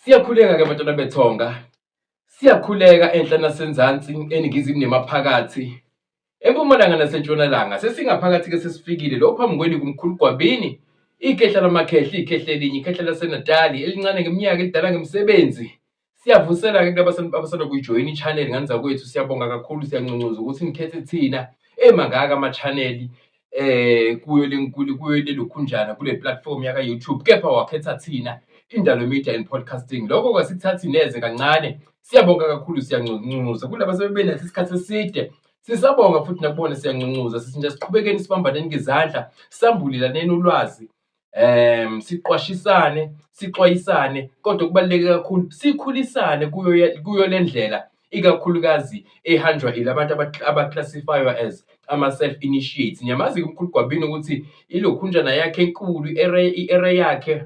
Siyakhuleka-ke bantwana bethonga, siyakhuleka enhla nasenzansi, eningizimu nemaphakathi, empumalanga nasentshonalanga. Sesingaphakathi-ke sesifikile lo phambi kwenu kumkhulu Gwabini, ikhehla lamakhehla, ikhehla elinye, ikhehla laseNatali, elincane ngeminyaka, elidala ngemisebenzi. Siyavusela-ke kulaba abasanda kuyijoyina i-channel ngane zakwethu, siyabonga kakhulu, siyanconcoza ukuthi nikhethe thina emangaka ama-channel kuyo lenkulu kuyo lelokhunjana kule platform yaka YouTube kepha wakhetha thina Indalo Media and Podcasting. Lokho kwasithathi neze kancane. Siyabonga kakhulu siyanconcoza kulaba sebebenathi isikhathi eside. Sisabonga futhi nakubona siyanconcoza sithi nje siqhubekeni sibambaneni ngezandla sambulelaneni ulwazi siqwashisane, sixwayisane kodwa okubaluleke kakhulu sikhulisane kuyo kuyo le ndlela ikakhulukazi ehanjwa ilabantu aba-classify-wa as ama-self initiates. Niyamazi-ke uMkhulu Gwabini ukuthi ilokhunjana yakhe enkulu i-area yakhe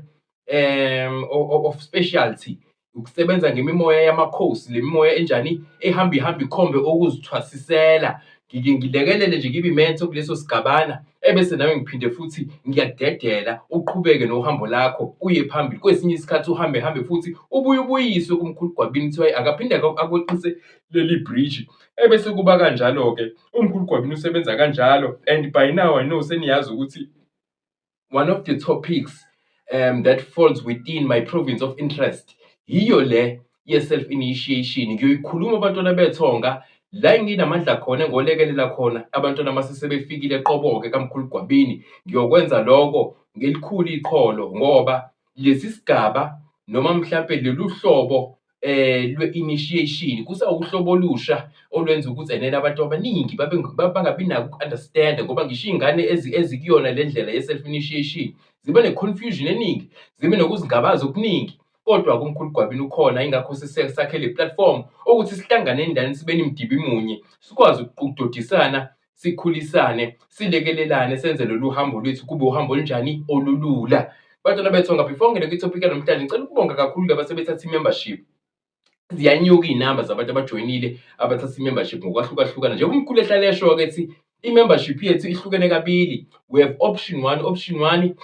of specialty ukusebenza ngemimoya yamakhosi, le mimoya enjani ehamba ihamba ikhombe okuzithwasisela. Ngike ngilekelele nje ngibe i-mentor kuleso sigabana ebese nami ngiphinde futhi ngiyakudedela uqhubeke nohambo lakho uye phambili. Kwesinye isikhathi uhambe hambe futhi ubuye ubuyiswe kuMkhulu Gwabini kuthiwa akaphinde akweqise leli bridge. Ebese kuba kanjalo-ke, uMkhulu Gwabini usebenza kanjalo and by now I know seniyazi ukuthi one of the topics that falls within my province of interest yiyo le ye-self initiation. Ngiyoyikhuluma abantwana bethonga la enginamandla khona engolekelela khona abantwana mase sebefikile qobo-ke kaMkhulu Gwabini. Ngiyokwenza lokho ngelikhulu iqholo ngoba lesi sigaba noma mhlampe lolu hlobo lwe-initiation kusawuhlobo olusha olwenza ukuthi enene abantu abaningi babe bangabi nako uku-understand-a ngoba ngisho iy'ngane ezikuyona le ndlela ye-self initiation ziba ne-confusion eningi, zibe nokuzingabaza okuningi. Kodwa-ke uMkhulu Gwabini ukhona yingakho sakhe le platform ukuthi sihlangane lana sibeni mdibi munye sikwazi ukudodisana sikhulisane, silekelelane senze lolu hambo lwethu kube uhambo olunjani olulula. Bantwana bethonga before ngene kwi-topic yanamhlanje ngicela ukubonga kakhulu laba sebethatha i-membership. Ziyanyuka iy'namba zabantu abajoyinile abathatha i-membership ngokwahlukahlukana. Njengoba umkhulu ehlale esho-ke ethi i-membership yethu ihlukene kabili. We have option one, option one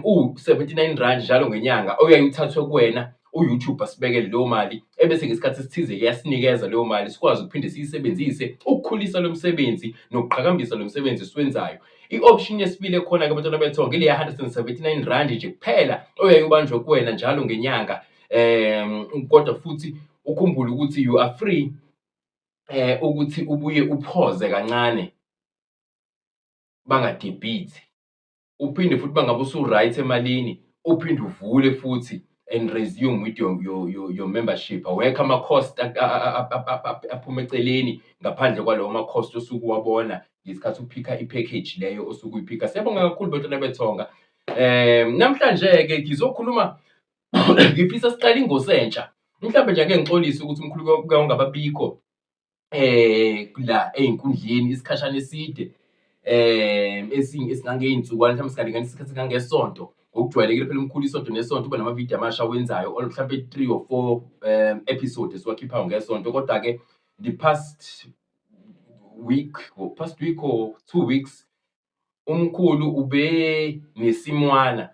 uwu-R79 njalo ngenyanga oyaye uthathwe kuwena u-YouTube asibekele leyo mali ebese ngesikhathi esithize-ke yasinikeza leyo mali sikwazi ukuphinde siyisebenzise ukukhulisa lo msebenzi nokuqhakambisa lo msebenzi esiwenzayo. I-option yesibili ekhona-ke bantwana bethonga ileya R179 nje kuphela oyaye ubanjwe kuwena njalo ngenyanga kodwa futhi ukhumbule ukuthi you are free ukuthi ubuye uphoze kancane bangadebhithi. Uphinde futhi uma ngabe usu-right emalini uphinde uvule futhi and resume with your membership. Awekho ama-cost aphuma eceleni ngaphandle kwalawo ma-cost osuke uwabona ngesikhathi uphikha i-package leyo osuke uyiphikha. Siyabonga kakhulu bantwana bethonga. Namhlanje-ke ngizokhuluma ngifisa siqale ingosi entsha. Mhlawumbe nje ake ngixolise ukuthi umkhulu kuke wangababikho la ey'nkundleni isikhashana eside esingangey'nsukwana mhlawumbe singalinganisa isikhathi esingangesonto. Ngokujwayelekile phela umkhulu isonto nesonto uba namavidiyo amasha awenzayo or mhlampe three or four episode esiwakhiphayo ngesonto. Kodwa-ke the past week, past week or 2 weeks umkhulu ube nesimwana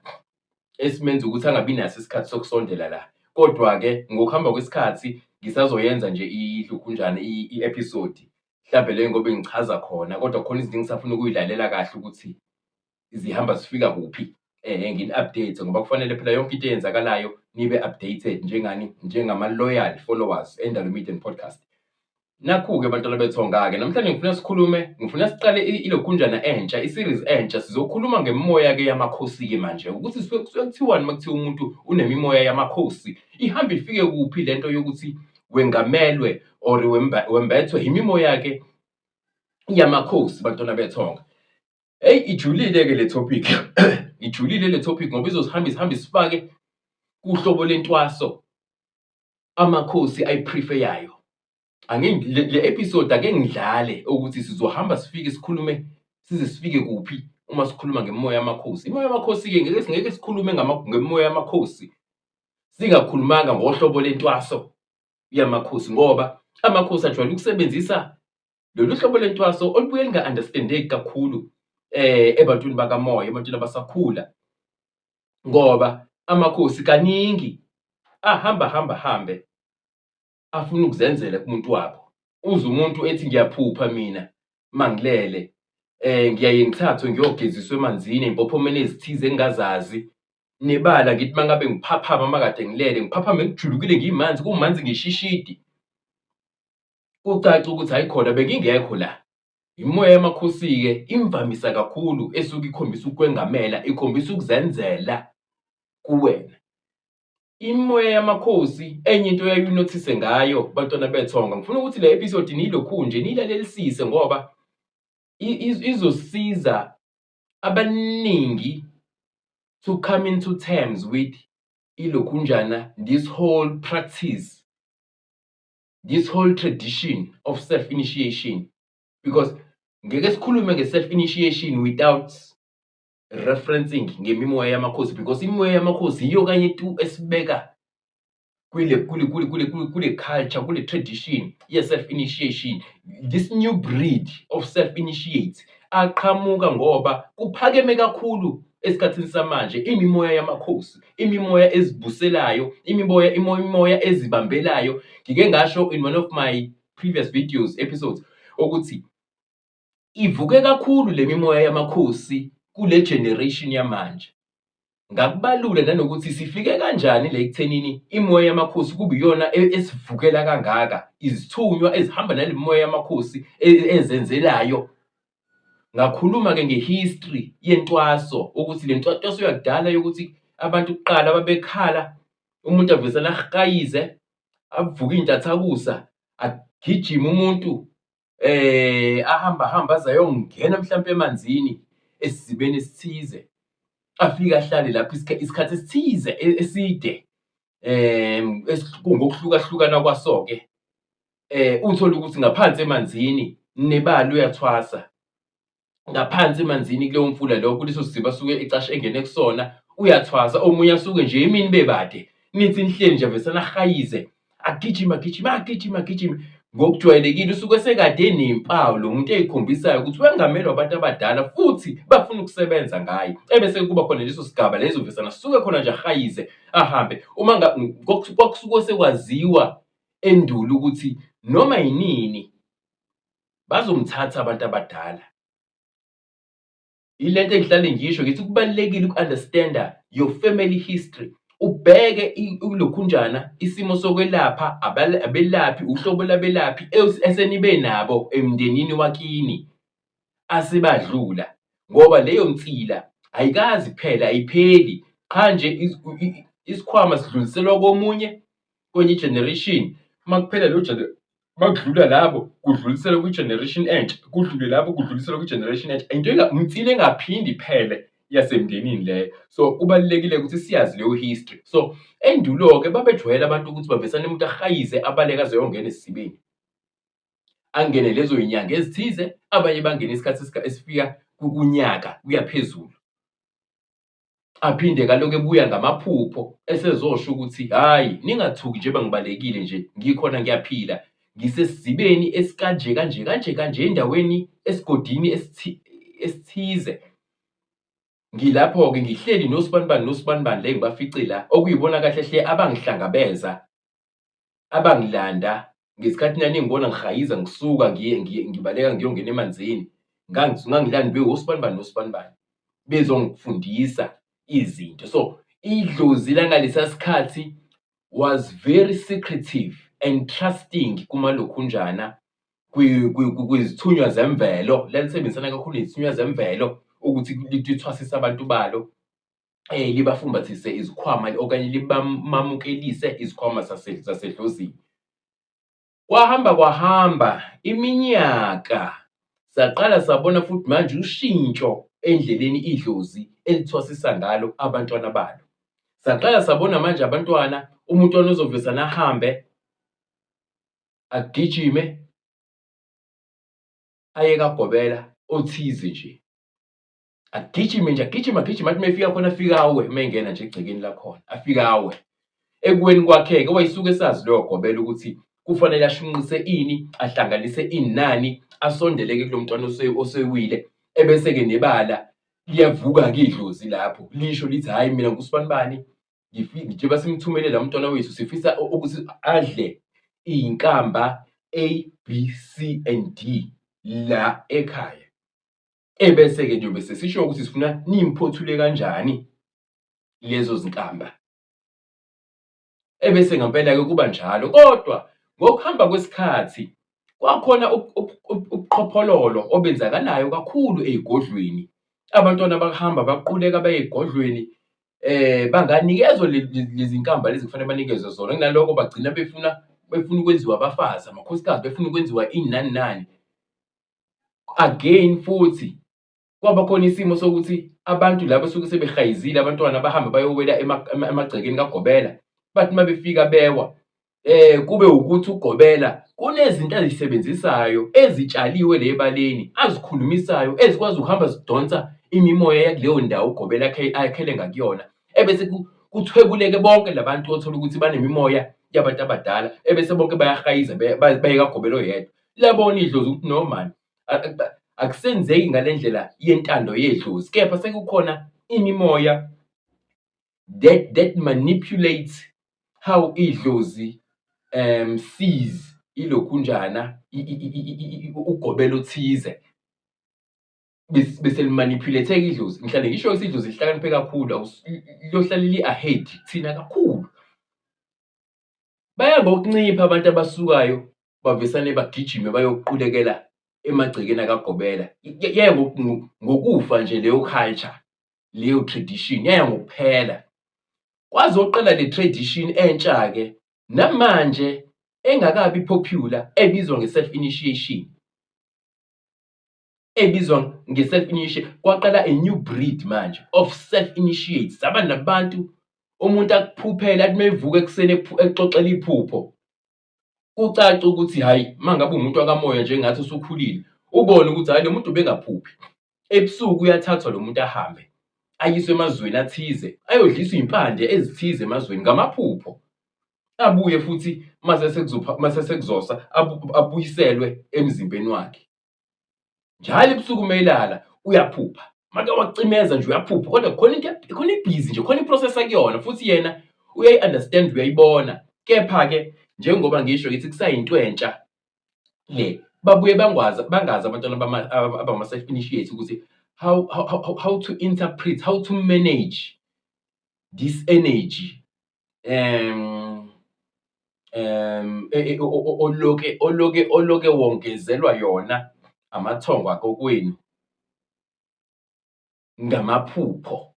esimenza ukuthi angabi naso isikhathi sokusondela la. Kodwa-ke ngokuhamba kwesikhathi ngisazoyenza nje ilukhunjana i-episode mhlampe le ngobe ngichaza khona kodwa khona izinto engisafuna ukuyilalela kahle ukuthi zihamba zifika kuphi ngini-update ngoba kufanele phela yonke into eyenzakalayo nibe updated njengani njengama-loyal followers eNdalo Media and Podcast. Nakhu-ke bantwana bethonga-ke namhlanje ngifuna sikhulume ngifuna siqale ilokhunjana entsha i-series entsha sizokhuluma ngemimoya-ke yamakhosi-ke manje ukuthi kusuke kuthiwani uma kuthiwa umuntu unemimoya yamakhosi ihamba ifike kuphi lento yokuthi wengamelwe or wembethwe imimoya-ke yamakhosi bantwana bethonga. Hey ijulile-ke le topic ijulile le topic ngoba izosihamba isihambe isifake kuhlobo lentwaso amakhosi ayiprefeyayo. Ake le episode ake ngidlale ukuthi sizohamba sifike sikhulume size sifike kuphi uma sikhuluma ngemimoya yamakhosi. Imoya yamakhosi-ke ngeke ngeke sikhulume ngemimoya yamakhosi singakhulumanga ngohlobo lentwaso yamakhosi ngoba amakhosi ajwayele ukusebenzisa lolu hlobo lentwaso olubuye linga-understandeki kakhulu ebantwini bakamoya, ebantwini abasakhula ngoba amakhosi kaningi. Ahamba hamba hambe afune ukuzenzela kumuntu wabo. Uzwe umuntu ethi ngiyaphupha mina mangilele ngiyaye ngithathwe ngiyogeziswa emanzini ey'mpophomeni ezithize engingazazi. Nebala ngithi uma ngabe ngiphaphama uma kade ngilele ngiphaphame ngijulukile ngimanzi kumanzi ngishishidi. Kucace ukuthi hhayi khona bengingekho la. Imimoya yamakhosi-ke imvamisa kakhulu esuke ikhombisa ukwengamela, ikhombisa ukuzenzela kuwena. Imimoya yamakhosi enye into oyaye unothise ngayo bantwana bethonga, ngifuna ukuthi le episode niyilokhu nje niyilalelisise ngoba izosiza abaningi to come into terms with ilokhunjana this whole practice, this whole tradition of self-initiation, because ngeke sikhulume nge-self-initiation without referencing ngemimoya yamakhosi, because imimoya yamakhosi yiyo kanye tu esibeka kule kule kule kule kule culture, kule tradition ye-self initiation. This new breed of self initiates aqhamuka ngoba kuphakeme kakhulu esikhathini samanje imimoya yamakhosi, imimoya ezibuselayo, imimoya imimoya ezibambelayo. Ngike ngasho in one of my previous videos, episodes, ukuthi ivuke kakhulu le mimoya yamakhosi kule generation yamanje. Ngakubalula nanokuthi sifike kanjani la ekuthenini imoya yamakhosi kube iyona esivukela kangaka, izithunywa ezihamba nale mimoya yamakhosi ezenzelayo. Ngakhuluma-ke nge-history yentwaso ukuthi le ntwaso yakudala yokuthi abantu kuqala babekhala, umuntu avesane ahayize, avuke iy'ntathakusa, agijime umuntu ahamba ahambe aze ayongena mhlampe emanzini esizibeni esithize, afike ahlale lapho isikhathi esithize eside ngokuhlukahlukana kwaso-ke. Uthole ukuthi ngaphansi emanzini nebala uyathwasa, ngaphansi emanzini kulowo mfula lowo kuleso siziba asuke ecashe engene kusona uyathwasa, omunye asuke nje emini bebade nithi nihleli nje avesane ahayize agijime agijime agijime agijime. Ngokujwayelekile usuke esekade enempawu lo muntu ey'khombisayo ukuthi wengamelwe abantu abadala futhi bafuna ukusebenza ngaye. Ebese kuba khona leso sigaba lezo vesane asuke khona nje ahayize ahambe. Uma kwakusuke sekwaziwa endulo ukuthi noma yinini bazomthatha abantu abadala. Ile nto engihlale ngisho ngithi kubalulekile uku-understand-a your family history, ubheke ilokhunjana isimo sokwelapha, abelaphi, uhlobo lwabelaphi esenibe nabo emndenini wakini asebadlula, ngoba leyo nsila ayikaze iphele, ayipheli. Qha nje isikhwama sidluliselwa komunye, kwenye i-generation, uma kuphela leyo uma kudlula labo kudluliselwa kwi-generation entsha, kudlule labo kudluliselwa kwi-generation entsha. Into insila engaphinde iphele yasemndenini leyo. So kubalulekile ukuthi siyazi leyo history. So endulo-ke babejwayele abantu ukuthi bavesane umuntu ahayize abaleke aze ayongena esizibeni. Angene lezo y'nyanga ezithize, abanye bangene isikhathi esifika kunyaka kuya phezulu. Aphinde kaloku ebuya ngamaphupho esezosho ukuthi hhayi ningathuki njengoba ngibalekile nje ngikhona ngiyaphila ngisesizibeni esikanje kanje kanje kanje endaweni esigodini esithize. Ngilapho-ke ngihleli nosibanibani nosibanibani la engibafice la okuyibona kahle hle abangihlangabeza abangilanda ngesikhathi naningibona ngihayiza ngisuka ngiye ngibaleka ngiyongena emanzini ngangilandwe osibanibani nosibanibani bezongifundisa izinto. So idlozi langalesa sikhathi was very secretive and trusting kumalokhunjana kwizithunywa zemvelo, lalisebenzisana kakhulu nezithunywa zemvelo ukuthi lithwasise abantu balo. Libafumbathise izikhwama okanye libamukelise izikhwama zasedlozini. Kwahamba kwahamba iminyaka saqala sabona futhi manje ushintsho endleleni idlozi elithwasisa ngalo abantwana balo. Saqala sabona manje abantwana, umuntwana uzovesane ahambe agijime aye kagobela othize nje. Agijime nje agijime agijime athi uma efika khona afike awe uma engena nje egcekeni lakhona afike awe. Ekuweni kwakhe-ke wayesuke esazi loyo gobela ukuthi kufanele ashunqise ini, ahlanganise ini nani, asondele-ke kulo mntwana osewile, ebese-ke nebala liyavuka-ke idlozi lapho lisho lithi hhayi mina ngusibanibani. Njengoba simthumele la mntwana wethu sifisa ukuthi adle iy'nkamba A, B, C and D la ekhaya. Ebese-ke nje bese sisho ukuthi sifuna nimphothule kanjani lezo zinkamba. Ebese ngempela-ke kuba njalo kodwa ngokuhamba kwesikhathi kwakhona ubuqhophololo obenzakalayo kakhulu ey'godlweni. Abantwana bahamba baquleka baye ey'godlweni banganikezwa lezi nkamba lezi kufanele banikezwe zona, kunaloko bagcina befuna befuna ukwenziwa abafazi, amakhosikazi, befuna ukwenziwa ini nani nani. Again futhi kwaba khona isimo sokuthi abantu laba suke sebehayizile abantwana bahambe bayowela emagcekeni kagobela, bathi uma befika bewa kube ukuthi ugobela kunezinto azisebenzisayo ezitshaliwe le ebaleni azikhulumisayo ezikwazi ukuhamba zidonsa imimoya yakuleyo ndawo ugobela akhele ngakuyona, ebese kuthwebuleke bonke labantu othola ukuthi banemimoya yabantu abadala, ebese bonke bayahayiza baye kagobela oyedwa. Liyabona idlozi ukuthi no man, akusenzeki ngale ndlela yentando yedlozi, kepha sekukhona imimoya that manipulates how idlozi sees ilokhunjana ugobela othize bese limanipulate-ke idlozi. Ngihlale ngisho ukuthi idlozi lihlakaniphe kakhulu, liyohlale li-ahead kuthina kakhulu. Baya ngokuncipha abantu abasukayo bavesane bagijime bayoqulekela emagcekeni akagobela. Yaya ngokufa nje leyo culture, leyo tradition yaya ngokuphela. Kwazoqala le tradition entsha-ke namanje engakabi popular ebizwa nge-self initiation. Ebizwa nge-self initiation, kwaqala a new breed manje of self initiates. Saba nabantu umuntu akuphuphele athi uma evuka ekuseni exoxela iphupho, kucace ukuthi hhayi uma ngabe uwumuntu wakamoya njengathi usukhulile, ubone ukuthi hhayi lo muntu ubengaphuphi. Ebusuku uyathathwa lo muntu ahambe ayiswe emazweni athize, ayodliswa iy'mpande ezithize emazweni ngamaphupho. Abuye futhi mase mase sekuzosa abuyiselwe emzimbeni wakhe. Njalo ebusuku uma elala uyaphupha, make wacimeza nje uyaphupha kodwa khona into khona ibhizi nje khona i-process akuyona futhi yena uyayi-understand uyayibona. Kepha-ke njengoba ngisho ngithi kusayinto entsha le, babuye bangwazi bangazi abantwana abama-self initiate ukuthi how to interpret, how to manage this energy oloke oloke oloke wongezelwa yona amathongo akokwenu ngamaphupho.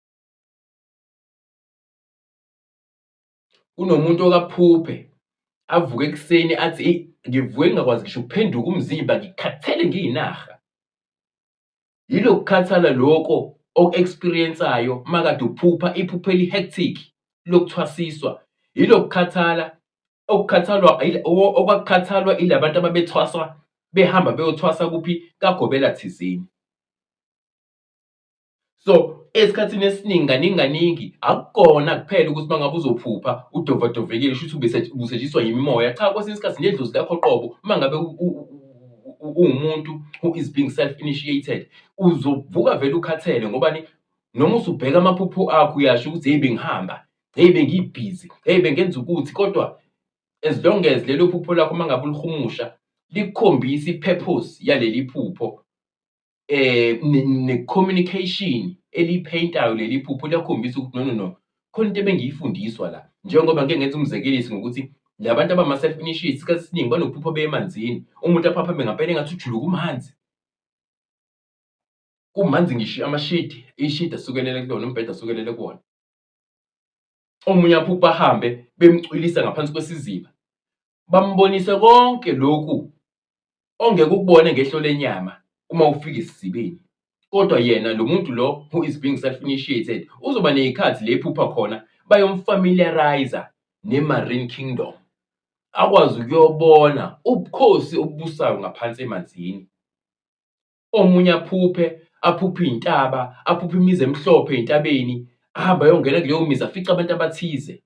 Kunomuntu okaphuphe avuke ekuseni athi eyi ngivuke ngingakwazi ngisho ukuphenduka umzimba ngikhathele ngiyinarha. Yilokukhathala lokho oku-experience-ayo uma kade uphupha iphupho eli-hectic lokuthwasiswa. Yilokukhathala okukhathalwa okwakukhathalwa ilabantu ababethwaswa behamba beyothwasa kuphi kagobela thizeni. So esikhathini esiningi kaningi kaningi akukona kuphela ukuthi uma ngabe uzophupha udovadovekile shuthi ubusetshiswa yimimoya. Cha, kwesinye isikhathi nedlozi lakho qobo uma ngabe uwumuntu who is being self initiated uzovuka vele ukhathele ngobani noma usubheka amaphupho akho uyasho ukuthi hey bengihamba, hey bengibhizi, hey bengenza ukuthi kodwa as long as lelo phupho lakho uma ngabe ulihumusha likukhombisa i-purpose yaleli phupho ne-communication eliyipheyintayo leli phupho liyakhombisa ukuthi no no no khona into ebengiyifundiswa la. Njengoba ngike ngenza umzekeliso ngokuthi la bantu abama-self initiates isikhathi esiningi banokuphupha beye emanzini, umuntu aphaphame ngampela engathi ujuluka umanzi. Kumanzi ngisho amashidi, ishidi asukelele kulona, umbhede asukelele kuwona. Omunye aphuphe ahambe bemcwilisa ngaphansi kwesiziba, bambonise konke lokhu ongeke ukubone ngehlo lenyama uma ufika esizibeni. Kodwa yena lo muntu lo who is being self initiated uzoba ney'khathi le ephupha khona bayomfamiliarize ne-marine kingdom, akwazi ukuyobona ubukhosi obubusayo ngaphansi emanzini. Omunye aphuphe, aphuphe iy'ntaba, aphuphe imizi emhlophe ey'ntabeni, ahambe ayongena kuleyo mizi afice abantu abathize.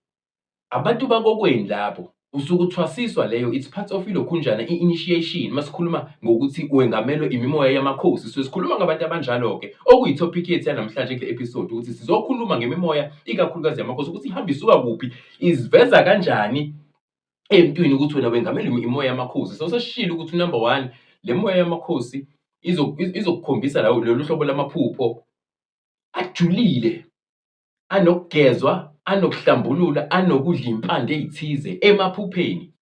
Abantu bakokwenu labo. Usuke uthwasiswa leyo, it's part of ilokhunjana i-initiation. Masikhuluma ngokuthi wengamelwe imimoya yamakhosi, so sikhuluma ngabantu abanjalo-ke, okuyi-topic yethu yanamhlanje kule episode, ukuthi sizokhuluma ngemimoya ikakhulukazi yamakhosi, ukuthi ihamba isuka kuphi, iziveza kanjani emntwini ukuthi wena wengamele imoya yamakhosi. So sesishilo ukuthi number one, le moya yamakhosi izokukhombisa lawo lolu hlobo lamaphupho ajulile, anokugezwa, anokuhlambulula, anokudla impande ezithize emaphupheni.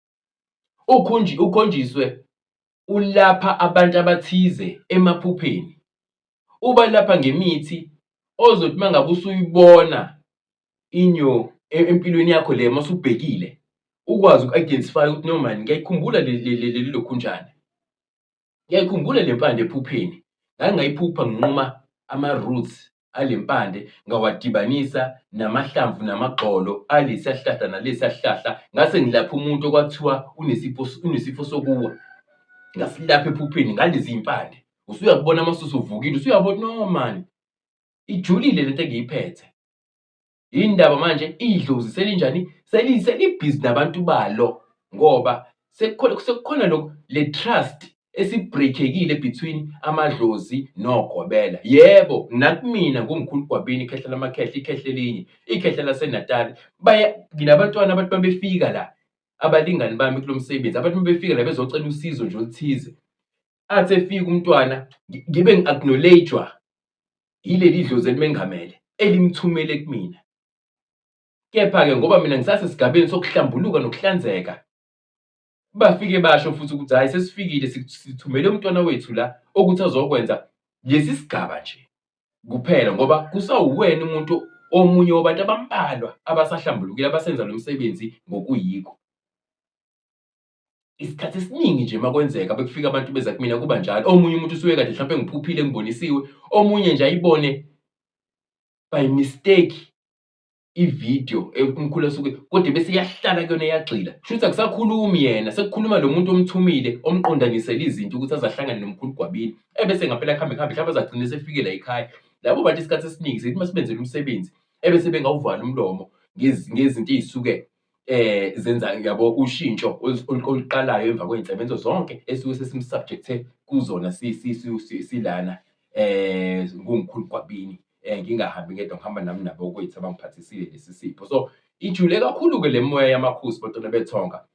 Ukhonjiswe ulapha abantu abathize emaphupheni. Ubalapha ngemithi ozothi uma ngabe usuyibona in your empilweni yakho le uma usubhekile ukwazi uku-identify ukuthi no man, ngiyayikhumbula leli lokhunjana. Ngiyayikhumbula le mpande ephupheni. Ngake ngayiphupha nginquma ama-roots ale mpande ngawadibanisa namahlamvu namagxolo alesiya sihlahla nalesiya sihlahla, ngase ngilapha umuntu okwathiwa unesifo unesifo sokuwa. Ngasilapha ephupheni ngalezi mpande. Usuyakubona mase usuvukile, usuyabona no man, ijulile lento engiyiphethe. Yindaba manje idlozi selinjani? Selibhizi nabantu balo ngoba sekukhona sekukhona lokhu le trust esibreak-ekile between amadlozi nogobela. Yebo, nakumina ngumkhulu Gwabini ikhehla lamakhehla, ikhehla elinye, ikhehla laseNatali. Baya nginabantwana abantu babefika la, abalingani bami kulo msebenzi, abantu bebefika la bezocela usizo nje oluthize. Athi efika umntwana ngibe ngi-acknowledge-wa yileli dlozi elimengamele elimthumele kumina. Kepha-ke ngoba mina ngisasesigabeni sokuhlambuluka nokuhlanzeka, bafike basho futhi ukuthi hhayi sesifikile sithumele umntwana wethu la ukuthi azokwenza lesi sigaba nje kuphela ngoba kusawuwena umuntu omunye wabantu abambalwa abasahlambulukile abasenza lo msebenzi ngokuyikho. Isikhathi esiningi nje uma kwenzeka bekufika abantu beza kumina kuba njalo. Omunye umuntu usuke kade mhlawumpe ngiphuphile ngibonisiwe, omunye nje ayibone by mistake ividiyo umkhulu asuke kodwa bese iyahlala kuyona iyagxila. Kusho ukuthi akusakhulumi yena, sekukhuluma lo muntu omthumile omqondanisele izinto ukuthi aze ahlangane nomkhulu Gwabini. Ebese ngampela kuhambe kuhambe mhlawumbe aze agcine esefike la ekhaya. Labo bantu isikhathi esiningi sithi uma sibenzela umsebenzi ebese bengawuvala umlomo ngezinto ey'suke zenza yabo ushintsho oluqalayo emva kwey'nsebenzo zonke esuke sesim-subject-e kuzona silana ngumkhulu Gwabini. Ngingahambi ngedwa ngihamba nami nabokwethu abangiphathisile lesi sipho. So ijule kakhulu-ke le moya yamakhosi bantwana bethonga.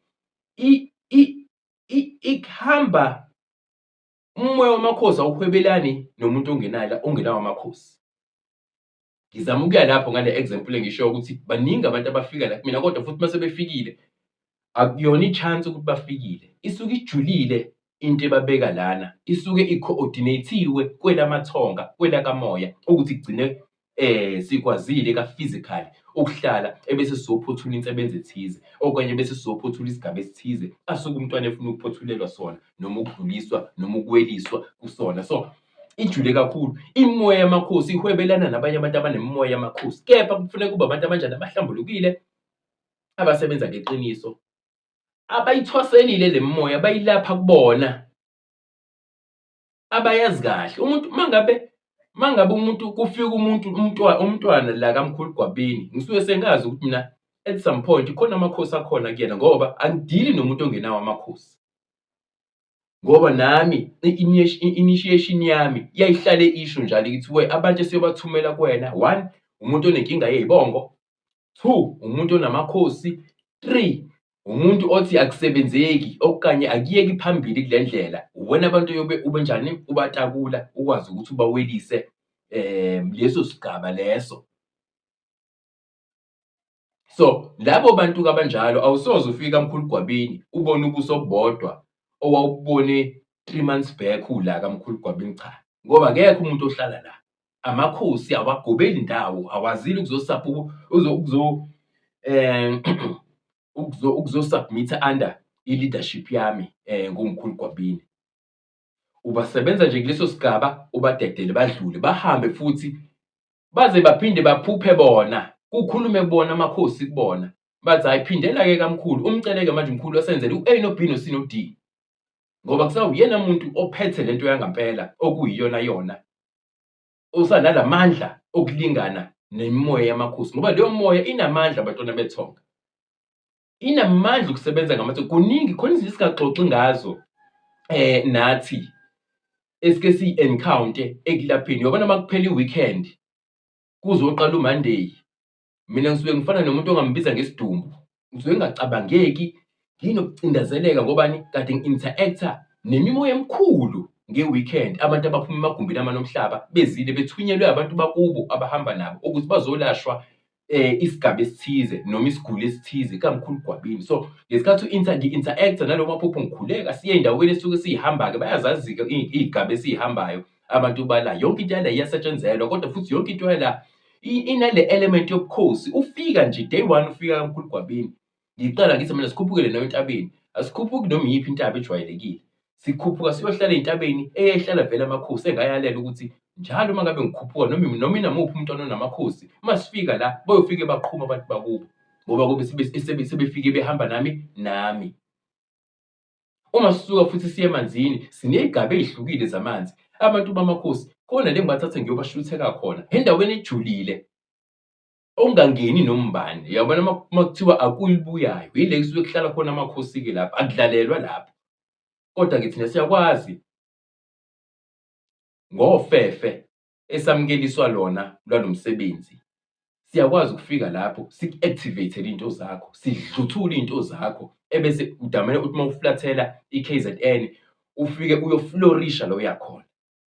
Ikuhamba umoya wamakhosi awuhwebelani nomuntu ongenayo ongenawo amakhosi. Ngizama ukuya lapho ngale example engisho ukuthi baningi abantu abafika la kumina kodwa futhi uma sebefikile akuyona i-chance ukuthi bafikile, isuke ijulile into ebabeka lana, isuke i-coordinate-iwe kwelamathonga, kwelakamoya ukuthi kugcine sikwazile ka-physically ukuhlala ebese sizophothula insebenzo ethize okanye bese sizophothula isigaba esithize asuke umntwana efuna ukuphothulelwa sona noma ukudluliswa noma ukuweliswa kusona. So ijule kakhulu imimoya yamakhosi ihwebelana nabanye abantu abanemimoya yamakhosi, kepha kufuneka kube abantu abanjani? Abahlambulukile, abasebenza ngeqiniso, abayithwaselile le mimoya, bayilapha kubona, abayazi kahle. Umuntu mangabe mangabe umuntu kufika umuntu umntwana la kamkhulu Gwabini, ngisuke sengazi ukuthi mina at some point khona amakhosi akhona kuyena ngoba angidili nomuntu ongenawo amakhosi. Ngoba nami i-initiation yami yayihlale isho njalo ithi we abantu esiyobathumela kuwena, one, umuntu onenkinga yey'bongo, two, umuntu onamakhosi, three, umuntu othi akusebenzeki okanye akuyeki phambili kule ndlela. Uwena abantu oyobe ubenjani? Ubatakula ukwazi ukuthi ubawelise leso sigaba leso. So labo bantu kabanjalo awusoze ufike kamkhulu Gwabini ubone ubuso obubodwa owawubone 3 months back ula kamkhulu Gwabini, cha, ngoba akekho umuntu ohlala la. Amakhosi awagobeli ndawo, awazile ukuzo ukuzo-submit-a under i-leadership yami ngumkhulu Gwabini. Ubasebenza nje kuleso sigaba ubadedele badlule bahambe futhi baze baphinde baphuphe bona, kukhulume bona amakhosi kubona. Bathi hhayi phindela-ke kamkhulu, umcele-ke manje umkhulu asenzele u-A no-B no-C no-D. Ngoba kusawuyena muntu ophethe lento yangampela okuyiyona yona. Osanala mandla okulingana nemimoya yamakhosi ngoba leyo moya inamandla bantwana bethonga. Inamandla ukusebenza ngamathongo. Kuningi khona izinto esingaxoxi ngazo nathi esike siyi-encounter ekulapheni. Uyabona uma kuphela i-weekend kuzoqala u-Monday, mina ngisuke ngifana nomuntu ongambiza ngesidumbu. Ngisuke ngingacabangeki, nginokucindezeleka ngobani? Kade ngi-interact-a nemimoya emikhulu nge-weekend, abantu abaphuma emagumbini amane omhlaba bezile bethunyelwe abantu bakubo abahamba nabo ukuthi bazolashwa isigaba esithize noma isiguli esithize kamkhulu Gwabini. So ngesikhathi ngi-interact-a nalowo maphupho ngikhuleka siye ey'ndaweni esisuke siy'hamba-ke, bayazazi-ke iy'gaba esiy'hambayo abantu bala. Yonke into yala iyasetshenzelwa kodwa futhi yonke into yala inale element yobukhosi. Ufika nje day one ufika kamkhulu Gwabini, ngiqala ngithi mina sikhuphukele nawe entabeni. Asikhuphuki noma iyiphi intaba ejwayelekile. Sikhuphuka siyohlala ey'ntabeni eyayihlala vele amakhosi engayalela ukuthi njalo uma ngabe ngikhuphuka noma noma inamuphi umntwana onamakhosi uma sifika la bayofike baqhuma abantu bakubo ngoba kube sebefike behamba nami nami. Uma sisuka futhi siye emanzini siney'gaba ey'hlukile zamanzi. Abantu bamakhosi khona le ngibathatha ngiyobashutheka khona endaweni ejulile. Ongangeni nombani uyabona uma kuthiwa akuyibuyayo yile kusuke kuhlala khona amakhosi-ke lapho akudlalelwa lapho kodwa-ke thina siyakwazi ngofefe esamukeliswa lona lwalo msebenzi siyakwazi ukufika lapho siku-activate-ele iy'nto zakho sidluthule iy'nto zakho ebese udamane uthi uma uflathela i-K_Z_N ufike uyoflorisha la uya khona.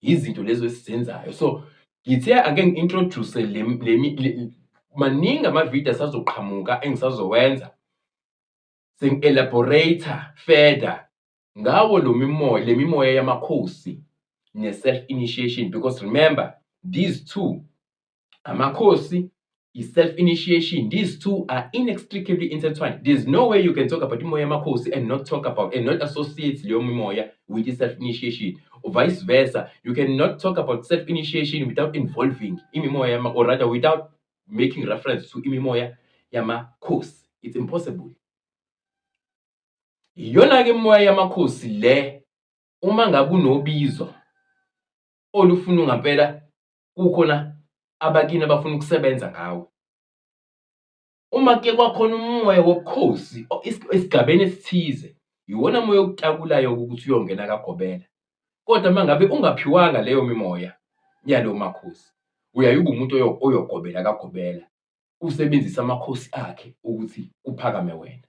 Yizinto lezo esizenzayo. So ngithe ake ngi-introduce le le maningi amavidiyo asazoqhamuka engisazowenza sengi-elaborate-a further ngawo lo mimoya le mimoya yamakhosi ne-self initiation because remember these two amakhosi i-self initiation these two are inextricably intertwined. There's no way you can talk about imoya yamakhosi and not talk about and not associate leyo mimoya with i-self initiation, or vice versa, you cannot talk about self initiation without involving imimoya or rather without making reference to imimoya yamakhosi. It's impossible. Iyona-ke imimoya yamakhosi le uma ngabe unobizo olufuna ngampela kukhona abakini abafuna ukusebenza ngawe. Uma kuke kwakhona umoya wobukhosi esigabeni esithize, iwona moya okutakulayo ukuthi uyongena kagobela. Kodwa uma ngabe ungaphiwanga leyo mimoya yalowo makhosi, uyaye ube umuntu oyogobela kagobela, usebenzise amakhosi akhe ukuthi kuphakame wena.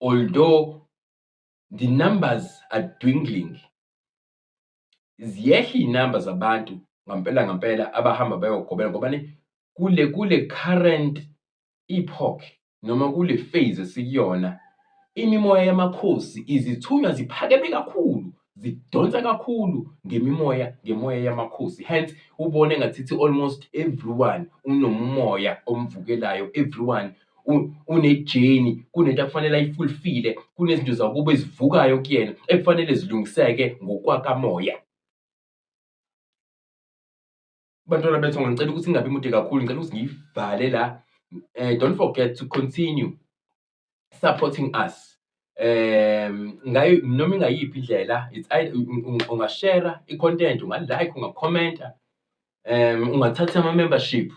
Although the numbers are dwindling, ziyehla iy'namba zabantu ngampela ngampela abahamba bayogobela ngoba kule current epoch noma kule phase esikuyona imimoya yamakhosi izithunywa ziphakeme kakhulu zidonsa kakhulu ngemimoya ngemoya yamakhosi, hence ubone ngathithi almost everyone unomoya omvukelayo, everyone une-journey, kunento akufanele ayi-fulfill-e, kunezinto zakubo ezivukayo kuyena ekufanele zilungiseke ngokwakamoya. Bantwana bethu ngicela ukuthi ngingabi mude kakhulu, ngicela ukuthi ngiyivale la. Don't forget to continue supporting us ngayo noma ingayiphi indlela. It's either ungashera i-content, unga-like, ungakhomenta, ungathatha ama-membership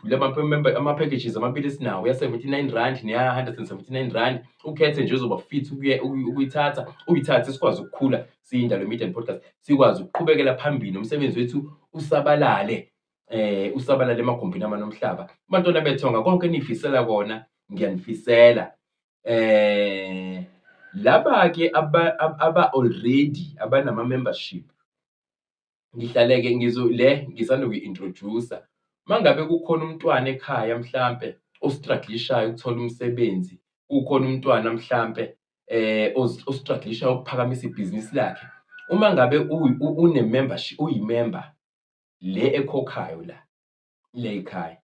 ama-packages amabili esinawo, ya-R79 neya-R179, ukhethe nje ozoba fit ukuyithatha, uyithathe sikwazi ukukhula siyiNdalo Media and Podcast, sikwazi ukuqhubekela phambili nomsebenzi wethu usabalale usabalale emagumbini amane omhlaba. Bantwana bethonga konke eniyifisela kona ngiyanifisela. Laba-ke aba already abanama-membership, ngihlale-ke ngizo le ngisanda kuyi-introduce-a. Uma ngabe kukhona umntwana ekhaya mhlampe o-struggle-ishayo ukuthola umsebenzi, kukhona umntwana mhlampe o-struggle-ishayo ukuphakamisa ibhizinisi lakhe, uma ngabe une-membership, uyi-member le ekhokhayo la le ekhaya,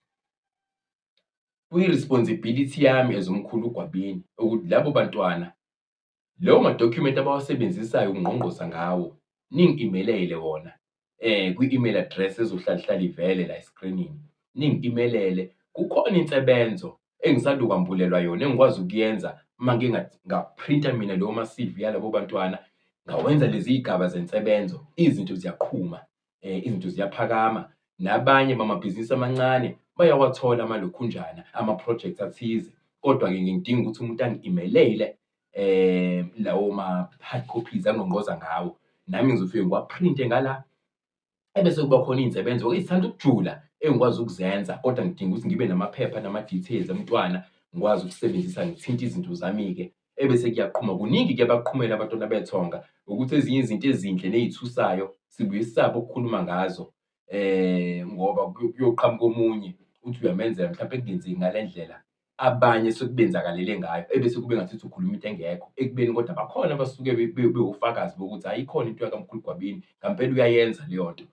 kuyi-responsibility yami as umkhulu uGwabini ukuthi labo bantwana lawo madokhumenti abawasebenzisayo ukungqongqoza ngawo ningi-email-ele wona kwi-email address ezohlala ihlala ivele la eskrinini, ningi-email-ele. Kukhona insebenzo engisanda ukwambulelwa yona engikwazi ukuyenza uma ngike ngaphrinta mina lawo ma-C_V yalabo bantwana, ngawenza lezi iy'gaba zensebenzo, izinto ziyaqhuma, izinto ziyaphakama. Nabanye bamabhizinisi amancane bayawathola amalokhunjana, ama-projects athize. Kodwa-ke ngidinga ukuthi umuntu angi-email-ele lawo ma-hard copies angqongqoza ngawo, nami ngizofike ngiwaphrinte ngala, ebese kuba khona iy'nsebenzo ey'thanda ukujula engikwazi ukuzenza kodwa ngidinga ukuthi ngibe namaphepha nama-details omntwana ngikwazi ukusebenzisa ngithinte izinto zami-ke ebese kuyaqhuma. Kuningi-ke abakuqhumela abantwana bethonga ukuthi ezinye izinto ezinhle ney'thusayo sibuye sisabe ukukhuluma ngazo ngoba kuyoqhamuka omunye uthi uyamenzela mhlawumpe kungenzeki ngale ndlela abanye sekubenzakalele ngayo ebese kube ngathi ukhuluma into engekho ekubeni kodwa bakhona abasuke bewufakazi bokuthi hhayi ikhona into yakamkhulu Gwabini ngampela uyayenza leyo nto.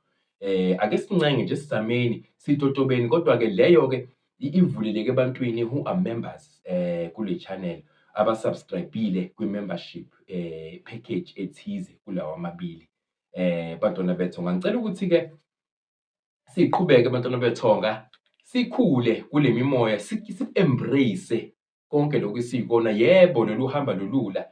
Ake sincenge nje sizameni sitotobeni kodwa-ke leyo-ke ivuleleke ebantwini who are members kule channel abasubscribe-ile kwi-membership package ethize kulawa amabili. Bantwana bethonga ngicela ukuthi-ke siqhubeke bantwana bethonga sikhule kule mimoya si-embrace konke lokhu esiyikona. Yebo, lolu hamba lulula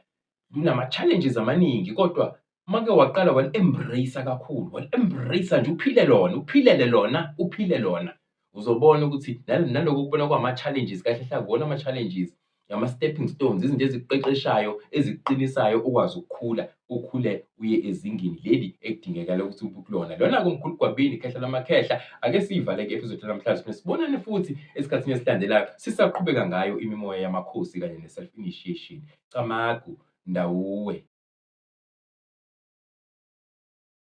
lunama-challenges amaningi kodwa make waqala wali-embrace kakhulu, wali-embrace nje uphile lona, uphilele lona, uphile lona, uzobona ukuthi naloko ukubona kwama-challenges kahle hle akuwona ama-challenges, ama-stepping stones, izinto ezikuqeqeshayo, ezikuqinisayo ukwazi ukukhula, ukhule uye ezingeni leli ekudingekala ukuthi ube kulona. Lona-ke uMkhulu Gwabini, ikhehla lamakhehla. Ake siyivale-ke i-episode yanamhlanje, siphinde sibonane futhi esikhathini esilandelayo sisaqhubeka ngayo imimoya yamakhosi kanye ne-self initiation. Camagu, ndawuwe.